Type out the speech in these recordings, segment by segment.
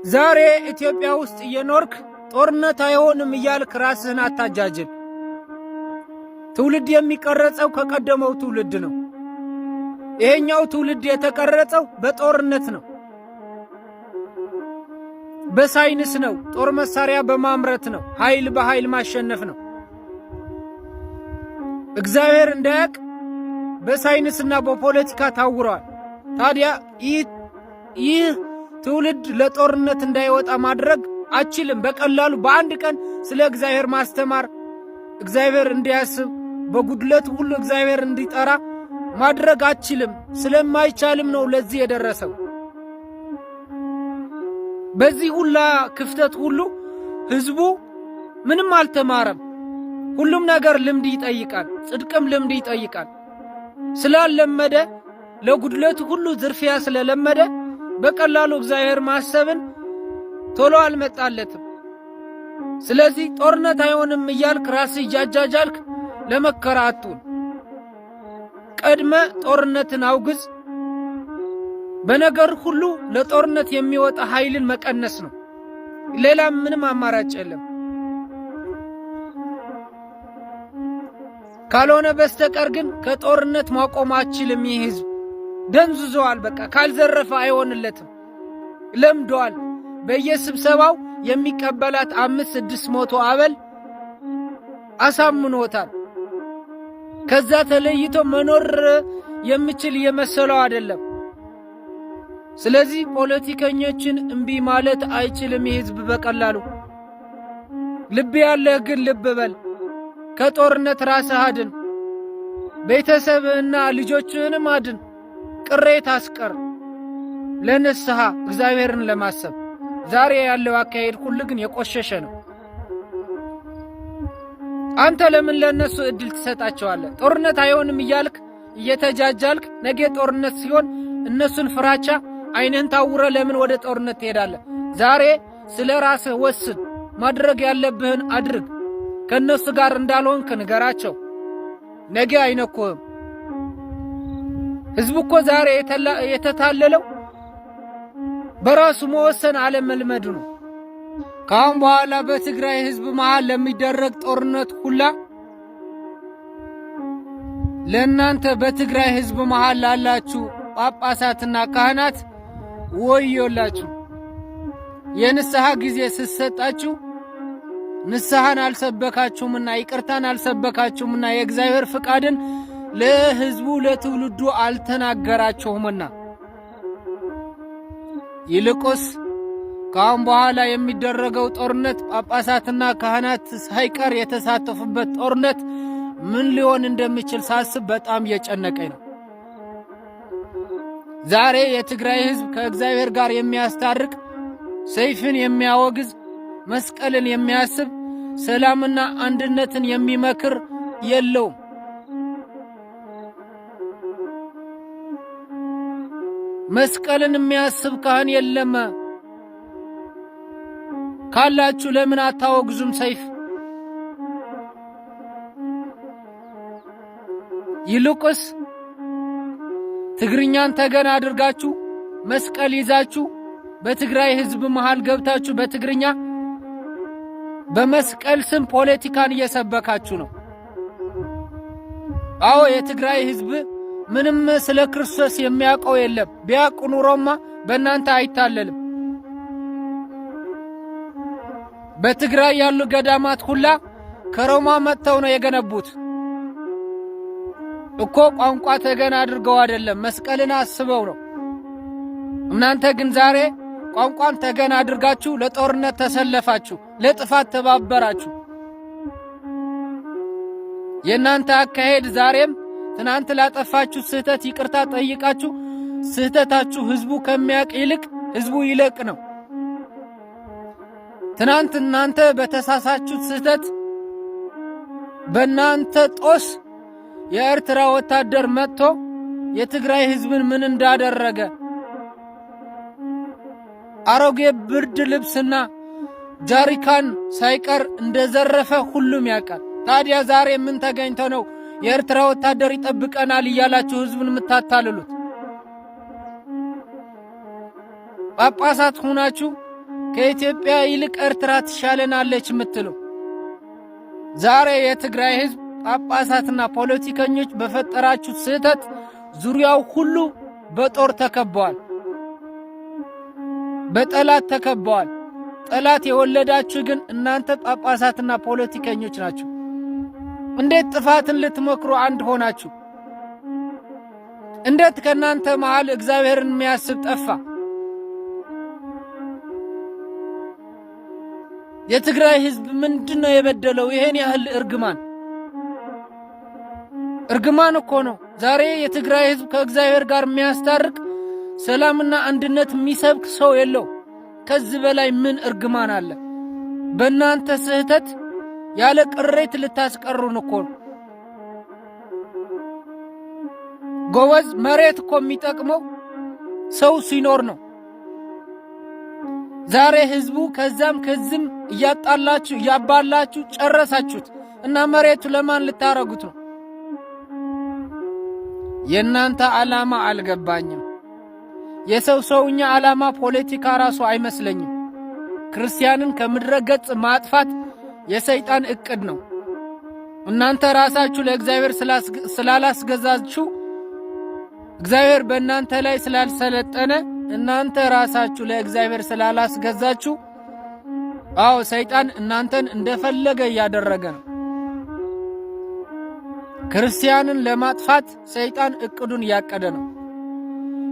ዛሬ ኢትዮጵያ ውስጥ እየኖርክ ጦርነት አይሆንም እያልክ ራስህን አታጃጅል። ትውልድ የሚቀረጸው ከቀደመው ትውልድ ነው። ይሄኛው ትውልድ የተቀረጸው በጦርነት ነው፣ በሳይንስ ነው፣ ጦር መሳሪያ በማምረት ነው፣ ኃይል በኃይል ማሸነፍ ነው። እግዚአብሔር እንዳያቅ በሳይንስና በፖለቲካ ታውረዋል። ታዲያ ይህ ትውልድ ለጦርነት እንዳይወጣ ማድረግ አችልም። በቀላሉ በአንድ ቀን ስለ እግዚአብሔር ማስተማር፣ እግዚአብሔር እንዲያስብ፣ በጉድለት ሁሉ እግዚአብሔር እንዲጠራ ማድረግ አችልም። ስለማይቻልም ነው ለዚህ የደረሰው። በዚህ ሁላ ክፍተት ሁሉ ህዝቡ ምንም አልተማረም። ሁሉም ነገር ልምድ ይጠይቃል፣ ጽድቅም ልምድ ይጠይቃል። ስላለመደ፣ ለጉድለቱ ሁሉ ዝርፊያ ስለለመደ በቀላሉ እግዚአብሔር ማሰብን ቶሎ አልመጣለትም። ስለዚህ ጦርነት አይሆንም እያልክ ራስህ እያጃጃልክ ለመከራ አትሁን። ቀድመ ጦርነትን አውግዝ። በነገር ሁሉ ለጦርነት የሚወጣ ኃይልን መቀነስ ነው። ሌላ ምንም አማራጭ የለም። ካልሆነ በስተቀር ግን ከጦርነት ማቆም አትችልም። ይህ ህዝብ ደንዝዘዋል። በቃ ካልዘረፈ አይሆንለትም። ለምደዋል። በየስብሰባው የሚቀበላት 500-600 አበል አሳምኖታል። ከዛ ተለይቶ መኖር የሚችል እየመሰለው አይደለም። ስለዚህ ፖለቲከኞችን እምቢ ማለት አይችልም ይህ ህዝብ በቀላሉ። ልብ ያለህ ግን ልብ በል። ከጦርነት ራስህ አድን፣ ቤተሰብህና ልጆችህንም አድን። ቅሬታ አስቀር። ለንስሐ እግዚአብሔርን ለማሰብ ዛሬ ያለው አካሄድ ሁሉ ግን የቆሸሸ ነው። አንተ ለምን ለእነሱ እድል ትሰጣቸዋለህ? ጦርነት አይሆንም እያልክ እየተጃጃልክ ነገ ጦርነት ሲሆን እነሱን ፍራቻ አይንህን ታውረ ለምን ወደ ጦርነት ትሄዳለህ? ዛሬ ስለ ራስህ ወስን። ማድረግ ያለብህን አድርግ። ከእነሱ ጋር እንዳልሆንክ ንገራቸው። ነገ አይነኩህም። ህዝቡ እኮ ዛሬ የተታለለው በራሱ መወሰን አለመልመዱ ነው። ከአሁን በኋላ በትግራይ ህዝብ መሃል ለሚደረግ ጦርነት ሁላ ለእናንተ በትግራይ ህዝብ መሃል ላላችሁ ጳጳሳትና ካህናት ወዮላችሁ። የንስሐ ጊዜ ስትሰጣችሁ ንስሐን አልሰበካችሁምና፣ ይቅርታን አልሰበካችሁምና፣ የእግዚአብሔር ፍቃድን ለህዝቡ ለትውልዱ አልተናገራችሁምና፣ ይልቁስ ከአሁን በኋላ የሚደረገው ጦርነት ጳጳሳትና ካህናት ሳይቀር የተሳተፉበት ጦርነት ምን ሊሆን እንደሚችል ሳስብ በጣም እየጨነቀኝ ነው። ዛሬ የትግራይ ህዝብ ከእግዚአብሔር ጋር የሚያስታርቅ፣ ሰይፍን የሚያወግዝ፣ መስቀልን የሚያስብ፣ ሰላምና አንድነትን የሚመክር የለውም። መስቀልን የሚያስብ ካህን የለም። ካላችሁ ለምን አታወግዙም ሰይፍ? ይልቁስ ትግርኛን ተገን አድርጋችሁ መስቀል ይዛችሁ በትግራይ ህዝብ መሃል ገብታችሁ በትግርኛ በመስቀል ስም ፖለቲካን እየሰበካችሁ ነው። አዎ፣ የትግራይ ህዝብ ምንም ስለ ክርስቶስ የሚያውቀው የለም። ቢያውቅ ኑሮማ በእናንተ አይታለልም። በትግራይ ያሉ ገዳማት ሁላ ከሮማ መጥተው ነው የገነቡት እኮ፣ ቋንቋ ተገን አድርገው አይደለም፣ መስቀልን አስበው ነው። እናንተ ግን ዛሬ ቋንቋን ተገን አድርጋችሁ ለጦርነት ተሰለፋችሁ፣ ለጥፋት ተባበራችሁ። የእናንተ አካሄድ ዛሬም ትናንት ላጠፋችሁ ስህተት ይቅርታ ጠይቃችሁ ስህተታችሁ ህዝቡ ከሚያውቅ ይልቅ ህዝቡ ይለቅ ነው። ትናንት እናንተ በተሳሳችሁት ስህተት በእናንተ ጦስ የኤርትራ ወታደር መጥቶ የትግራይ ህዝብን ምን እንዳደረገ፣ አሮጌ ብርድ ልብስና ጃሪካን ሳይቀር እንደዘረፈ ሁሉም ያውቃል። ታዲያ ዛሬ ምን ተገኝቶ ነው የኤርትራ ወታደር ይጠብቀናል እያላችሁ ህዝቡን የምታታልሉት? ጳጳሳት ሁናችሁ ከኢትዮጵያ ይልቅ ኤርትራ ትሻለናለች የምትሉ ዛሬ የትግራይ ሕዝብ ጳጳሳትና ፖለቲከኞች በፈጠራችሁ ስህተት ዙሪያው ሁሉ በጦር ተከበዋል፣ በጠላት ተከበዋል። ጠላት የወለዳችሁ ግን እናንተ ጳጳሳትና ፖለቲከኞች ናችሁ። እንዴት ጥፋትን ልትመክሩ አንድ ሆናችሁ? እንዴት ከእናንተ መሃል እግዚአብሔርን የሚያስብ ጠፋ? የትግራይ ሕዝብ ምንድን ነው የበደለው? ይሄን ያህል እርግማን እርግማን እኮ ነው። ዛሬ የትግራይ ሕዝብ ከእግዚአብሔር ጋር የሚያስታርቅ ሰላምና አንድነት የሚሰብክ ሰው የለው። ከዚህ በላይ ምን እርግማን አለ? በእናንተ ስህተት ያለ ቅሬት ልታስቀሩን እኮ ነው። ጎበዝ፣ መሬት እኮ የሚጠቅመው ሰው ሲኖር ነው። ዛሬ ህዝቡ ከዛም ከዝም እያጣላችሁ እያባላችሁ ጨረሳችሁት እና መሬቱ ለማን ልታረጉት ነው? የእናንተ ዓላማ አልገባኝም። የሰው ሰውኛ ዓላማ ፖለቲካ ራሱ አይመስለኝም። ክርስቲያንን ከምድረ ገጽ ማጥፋት የሰይጣን እቅድ ነው። እናንተ ራሳችሁ ለእግዚአብሔር ስላላስገዛችሁ፣ እግዚአብሔር በእናንተ ላይ ስላልሰለጠነ፣ እናንተ ራሳችሁ ለእግዚአብሔር ስላላስገዛችሁ፣ አዎ ሰይጣን እናንተን እንደፈለገ እያደረገ ነው። ክርስቲያንን ለማጥፋት ሰይጣን እቅዱን እያቀደ ነው።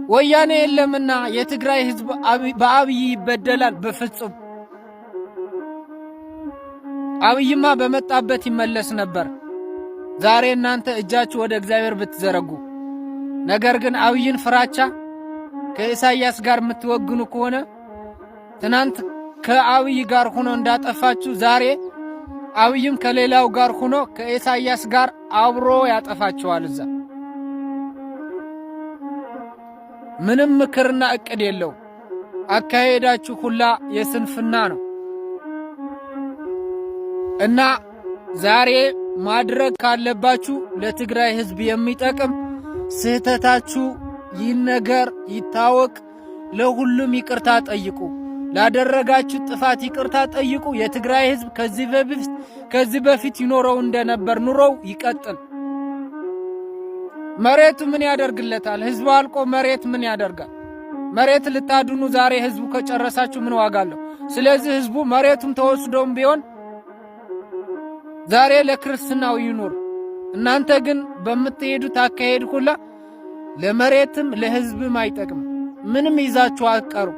ወያኔ የለምና የትግራይ ሕዝብ በአብይ ይበደላል? በፍጹም። አብይማ በመጣበት ይመለስ ነበር። ዛሬ እናንተ እጃችሁ ወደ እግዚአብሔር ብትዘረጉ፣ ነገር ግን አብይን ፍራቻ ከኢሳይያስ ጋር የምትወግኑ ከሆነ፣ ትናንት ከአብይ ጋር ሆኖ እንዳጠፋችሁ ዛሬ አብይም ከሌላው ጋር ሆኖ ከኢሳይያስ ጋር አብሮ ያጠፋችኋል። እዛ ምንም ምክርና እቅድ የለው። አካሄዳችሁ ሁላ የስንፍና ነው እና ዛሬ ማድረግ ካለባችሁ ለትግራይ ሕዝብ የሚጠቅም ስህተታችሁ ይነገር፣ ይታወቅ። ለሁሉም ይቅርታ ጠይቁ። ላደረጋችሁ ጥፋት ይቅርታ ጠይቁ። የትግራይ ሕዝብ ከዚህ በፊት ይኖረው እንደነበር ኑሮው ይቀጥል። መሬቱ ምን ያደርግለታል? ህዝቡ አልቆ መሬት ምን ያደርጋል? መሬት ልታድኑ ዛሬ ህዝቡ ከጨረሳችሁ ምን ዋጋ አለው? ስለዚህ ህዝቡ መሬቱም ተወስዶም ቢሆን ዛሬ ለክርስትናው ይኑር። እናንተ ግን በምትሄዱት አካሄድ ሁላ ለመሬትም ለህዝብም አይጠቅም። ምንም ይዛችሁ አትቀሩ።